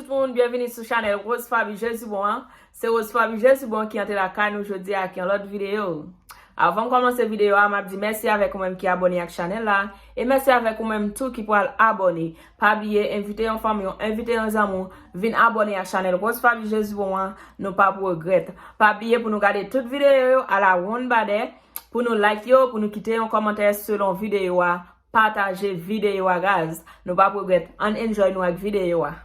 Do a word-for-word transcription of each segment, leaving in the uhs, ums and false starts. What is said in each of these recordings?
Tout moun, byenvini sou chanèl Rose Faby Jesubon an. Se Rose Faby Jesubon ki antre lakay nou jodi a ak yon lòt videyo. Avan m kòmanse videyo a, m ap di mèsi avèk ou menm ki abòne ak chanèl la, e mèsi avèk ou menm tou ki pral abòne. Pa bliye envite yon fanmi w, envite yon zanmi w, vin abòne ak chanèl Rose Faby Jesubon an, nou p ap regrèt. Pa bliye pou nou gade tout videyo yo a la wonn badè, pou nou like yo, pou nou kite yon kòmantè selon videyo a, pataje videyo a guys. Nou p ap regrèt, ann enjoy nou ak videyo a.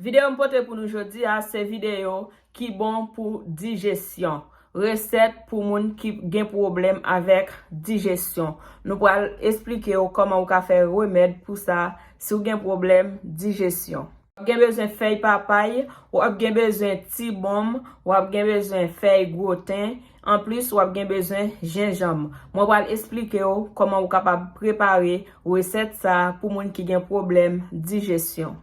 Videyo m pote pou nou jodi a, se videyo ki bon pou dijesyon. Resèt pou moun ki gen pwoblèm avèk dijesyon. Nou pral esplike w kòman ou ka fè remèd pou sa si w gen pwoblèm dijesyon. W ap gen bezwen fèy papay, w ap gen bezwen tibonm, w ap gen bezwen fèy gwoten, anplis w ap gen bezwen jenjanm. Mwen pral esplike w kòman ou kapab prepare resèt sa pou moun ki gen pwoblèm dijesyon.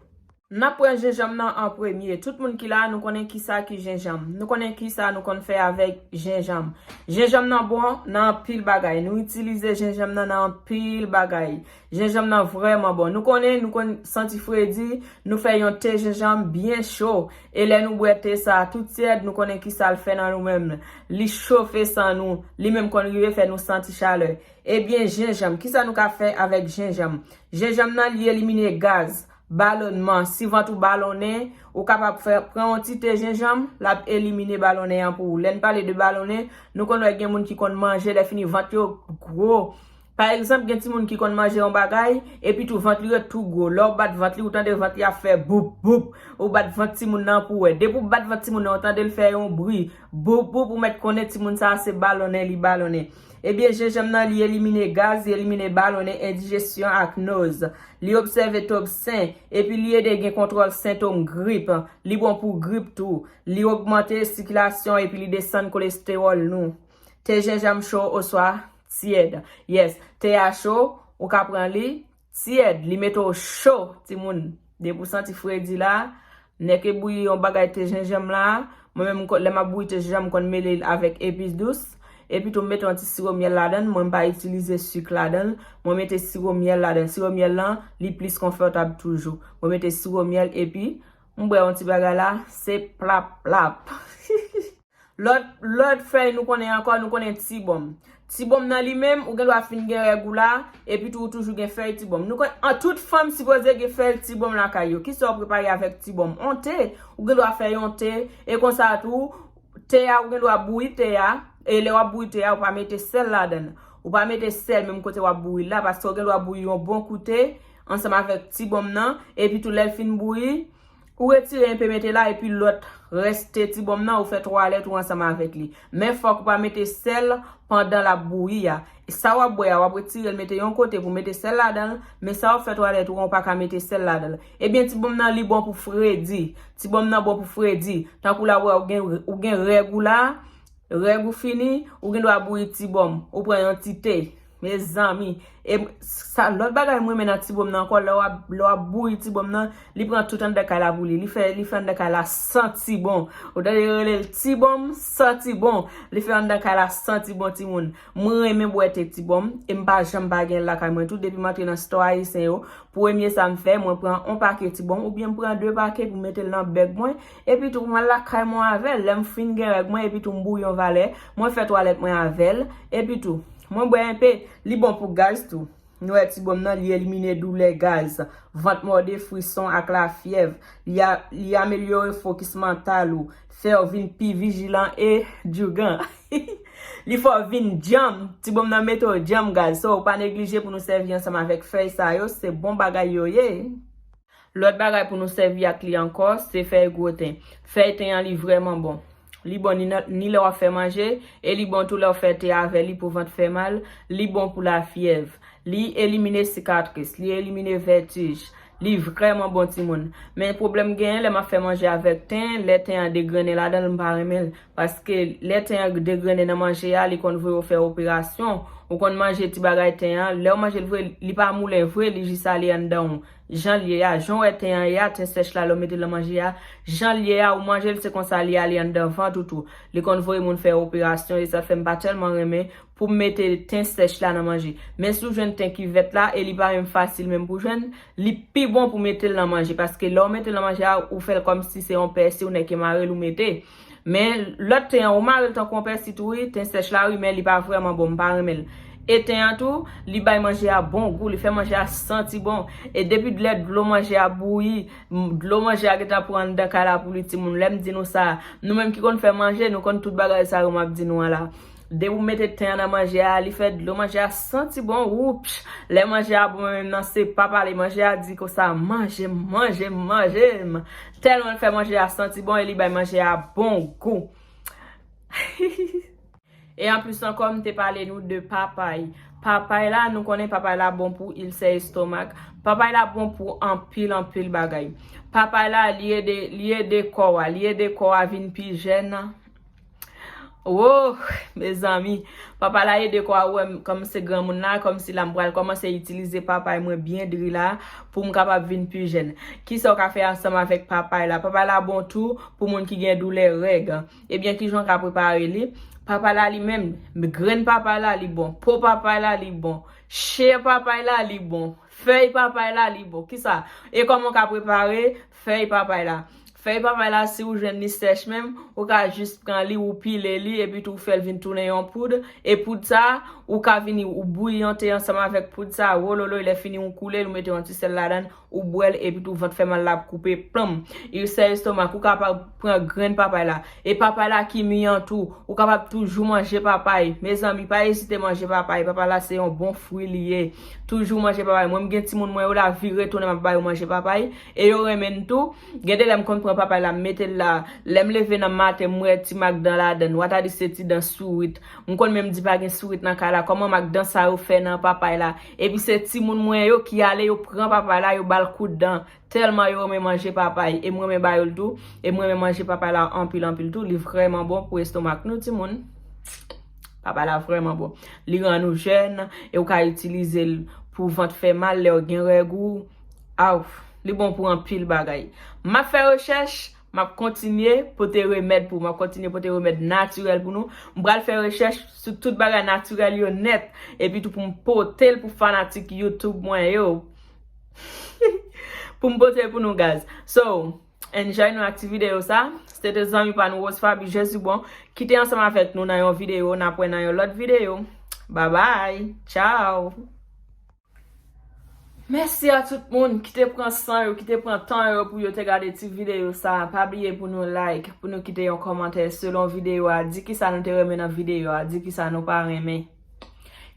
N ap pran jenjanm nan an premye. Tout moun ki la, nou konnen kisa ki jenjanm. Nou konnen kisa nou konn fè avèk jenjanm. Jenjanm nan bon nan anpil bagay. Nou itilize jenjanm nan nan anpil bagay. Jenjanm nan vrèman bon. Nou konnen, nou konn santi fredi, nou fè yon te jenjanm byen cho. E lè nou bwè te sa a tou tyèd, nou konnen kisa l fè nan nou menm. Li chofe san nou, li menm konn rive fè nou santi chalè. Ebyen, jenjanm, kisa nou ka fè avèk jenjanm? Jenjanm nan, li elimine gaz, balonnman. Si vant ou balonnen, ou kapab fè, pran yon ti te jenjanm, l ap elimine balonnen an pou ou. Lè n pale de balonnen, nou konn wè gen moun ki konn manje, lè fini vant yo gwo. Pa egzanp, gen timoun ki konn manje yon bagay, epi tou vant li ret tou gwo. Lè w bat vant li, ou tande vant li ap fè boup, boup. Ou bat vant timoun nan pou wè. Depi w bat vant timoun nan, ou tande l fè yon bri. Boup, boup, ou mèt konnen timoun sa a se balonnen li balonnen. Ebyen, jenjanm nan, li elimine gaz, li elimine balonnen, endijesyon ak noz. Li obsève toksen, epi li ede gen kontwòl sentòm grip. Li bon pou grip tou. Li ogmante sikilasyon epi li desann kolestewòl nou. Te jenjanm cho oswa tyèd. Yes, te a cho, ou ka pran li tyèd, li mete w cho, timoun. Depi w santi fredi la, nèk e bouyi yon bagay te jenjanm la. Mwen menm, lè m ap bouyi te jenjanm, m konn mele l avèk epis dous. Epi tou, m mete yon ti siwo myèl ladan l. Mwen, m pa itilize sik ladan l. Mwen mete siwo myèl ladan l. Siwo myèl lan, li plis konfòtab toujou. Mwen mete siwo myèl epi m bwè yon ti bagay la, se plap, plap. Lòt, lòt fèy nou konnen ankò, nou konnen tibonm. Tibonm nan li menm, ou gen dwa fin gen règ ou la, epi tou ou toujou gen fèy tibonm. Nou konn, an, tout fanm sipoze gen fèy tibonm lakay yo. Kisa w prepare avèk tibonm? On te, ou gen dwa fè yon te, e konsa tou, te a, ou gen dwa bouyi te a, e lè w ap bouyi te a, ou pa mete sèl ladan l. Ou pa mete sèl menm kote w ap bouyi l la, paske ou gen dwa bouyi yon bon koute ansanm avèk tibonm nan, epi tou lè l fin bouyi, ou retire enpe mete la, epi lòt rès te tibonm nan, ou fè twalèt ou ansanm avèk li. Men fòk ou pa mete sèl pandan l ap bouyi a. Sa w ap bwè a, w ap retire l mete yon kote pou mete sèl ladan l, men sa w ap fè twalèt ou an, ou pa ka mete sèl ladan l. Ebyen, tibonm nan, li bon pou fredi. Tibonm nan bon pou fredi. Tankou la, ou wè, ou gen, ou gen règ ou la, règ ou fini, ou gen dwa bouyi tibonm. Ou pran yon ti te. Mezanmi, e sa, lòt bagay mwen renmen nan tibonm nan ankò, lè w ap, lè w ap bouyi tibonm nan, li pran tout anndan kay la pou li. Li fè, li fè anndan kay la santi bon. Ou tande yo rele l tibonm santi bon. Li fè anndan kay la santi bon, timoun. Mwen renmen bwè te tibonm, e m pa janm pa gen l lakay mwen tou. Depi m antre nan stò ayisyen yo, premye sa m fè, mwen pran on pake tibonm, oubyen m pran de pake pou m mete l nan bèg mwen, epi tou pou m al lakay mwen avè l. Lè m fin gen règ mwen, epi tou m bouyi yon valè, mwen fè twalèt mwen avè l, epi tou, mwen bwè enpe, li bon pou gaz tou. Nou wè tibonm nan, li elimine doulè gaz, vant mòde, frison ak lafyèv. Li a, li amelyore fokis mantal ou, fè w vin pi vijilan e djougan. Li fè w vin djanm, tibonm nan mete w djanm gaz. So, pa neglije pou nou sèvi ansanm avèk fèy sa yo, se bon bagay yo ye. Lòt bagay pou nou sèvi ak li ankò, se fèy gwoten. Fèy ten an, li vrèman bon. Li bon ni nan, ni lè w ap fè manje, e li bon tou lè w fè te avè li pou vant fè mal, li bon pou lafyèv. Li elimine sikatris, li elimine vètij. Li vrèman bon, timoun. Men pwoblèm genyen lè m ap fè manje avèk ten, lè ten an degrennen ladan l, m pa renmen l. Paske lè ten an degrennen nan manje a, li konn voye w fè operasyon. Ou konn manje ti bagay ten an, lè w manje l vre, li pa moulen vre, li jis ale anndan w. Jan l ye a, jan w wè ten an ye a, ten sèch la, lè w mete l nan manje a, jan l ye a, ou manje l, se konsa li ale anndan vant ou tou. Li konn voye moun fè operasyon, e sa fè m pa tèlman renmen pou m mete ten sèch la nan manje. Men si w jwenn ten ki vèt la, e li pa menm fasil menm pou jwenn, li pi bon pou mete l nan manje, paske lè w mete l nan manje a, ou fè l kòmsi se yon pèsi, ou nèk e mare l, ou mete. Men lòt ten an, ou mare l tankou yon pèsi tou, wi, ten sèch la, wi, men li pa vrèman bon, m pa renmen l. E ten an tou, li bay manje a bon gou, li fè manje a santi bon. E depi lè dlo manje a bouyi, m- dlo manje a gentan pran anndan kay la pou li, timoun. Lè m di nou sa, nou menm ki konn fè manje, nou konn tout bagay sa yo m ap di nou an la. Depi w mete ten an nan manje a, li fè dlo manje a santi bon, woupch! Lè manje a bon menm nan, se pa pale, manje a di konsa, manje m, manje m, manje m. Tèlman l fè manje a santi bon e li bay manje a bon gou. E anplis ankò, m te pale nou de papay. Papay la, nou konnen papay la bon pou ilsè estomak. Papay la bon pou anpil, anpil bagay. Papay la, li ede, li ede kò a, li ede kò a vin pi jèn. Woh, mezanmi, papay la ede kò a, ou wè m, kòm se granmoun la, kòmsi la m pral kòmanse itilize papay mwen byen diri la pou m kapab vin pi jèn. Kisa w ka fè ansanm avèk papay la? Papay la bon tou pou moun ki gen doulè règ. Ebyen, kijan w ka prepare li? Papay la li menm, grenn papay la li bon, po papay la li bon, chen papay la li bon, fèy papay la li bon. Kisa? E kòman w ka prepare fèy papay la? Fèy papay la, si w jwenn li sèch menm, ou ka jis pran li, ou pile li, epi tou ou fè l vin tounen yon poud. E poud sa, ou ka vini, ou bouyante ansanm avèk poud sa, wololoy, lè fini ou koule l, ou mete yon ti sèl ladan l, ou bwè l, epi tou vant fè mal la ap koupe, planm. Ilsè estomak, ou kapab pran grenn papay la. E papay la ki mi an tou, ou kapab toujou manje papay. Mezanmi, pa ezite manje papay. Papay la se yon bon fwi li ye. Toujou manje papay. Mwen, m gen timoun mwen yo la vire tounen m ap ba yo manje papay. E yo renmen l tou. Gen de lè m konn pran papay la, m mete l la. Lè m leve nan maten, m wè ti mak dan ladan l. W a ta di se ti dan sourit. M konn menm di pa gen sourit nan kay la. Kòman mak dan sa yo fè nan papay la? Epi se timoun mwen yo ki ale, yo pran papay la, yo ba l kout dan. Tèlman yo renmen manje papay. E m renmen ba yo l tou. E m renmen manje papay la anpil, anpil tou. Li vrèman bon pou estomak nou, timoun. Papay la vrèman bon. Li rann ou jèn. E ou ka itilize l pou vant fè mal, lè w gen règ ou. Aw, li bon pou anpil bagay. M ap fè rechèch, m ap kontinye pote remèd pou, m ap kontinye pote remèd natirèl pou nou. M pral fè rechèch sou tout bagay natirèl yo nèt. Epi tou pou m pote l pou fanatik YouTube mwen yo. Pou m pote l pou nou, guys. So, enjoy nou ak ti videyo sa. Se te zanmi pa nou, Rose Faby, Jezi bon. Kite ansanm avèk nou nan yon videyo. N ap wè nan yon lòt videyo. Bye bye. Ciao. Mèsi a tout moun ki te pran san yo, ki te pran tan yo pou yo te gade ti videyo sa. Pa bliye pou nou like, pou nou kite yon kòmantè selon videyo a. Di kisa nou te renmen nan videyo a, di kisa nou pa renmen.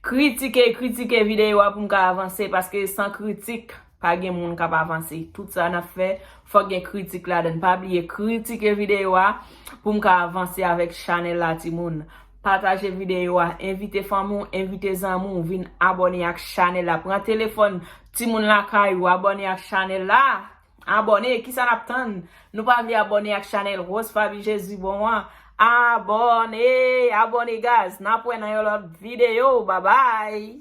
Kritike, kritike videyo a pou m ka avanse, paske san kritik, pa gen moun k ap avanse. Tout sa n ap fè, fòk gen kritik ladan l. Pa bliye kritike videyo a pou m ka avanse avèk chanèl la, timoun. Pataje videyo a, envite fanmi w, envite zanmi w, vin abòne ak chanèl la. Pran telefòn timoun lakay ou, abòne ak chanèl la. Abòne, kisa n ap tann? Nou pa vle abòne ak chanèl Rose Faby Jezi bon an? Abòne, abòne, guys. N ap wè nan yon lòt videyo. Babay.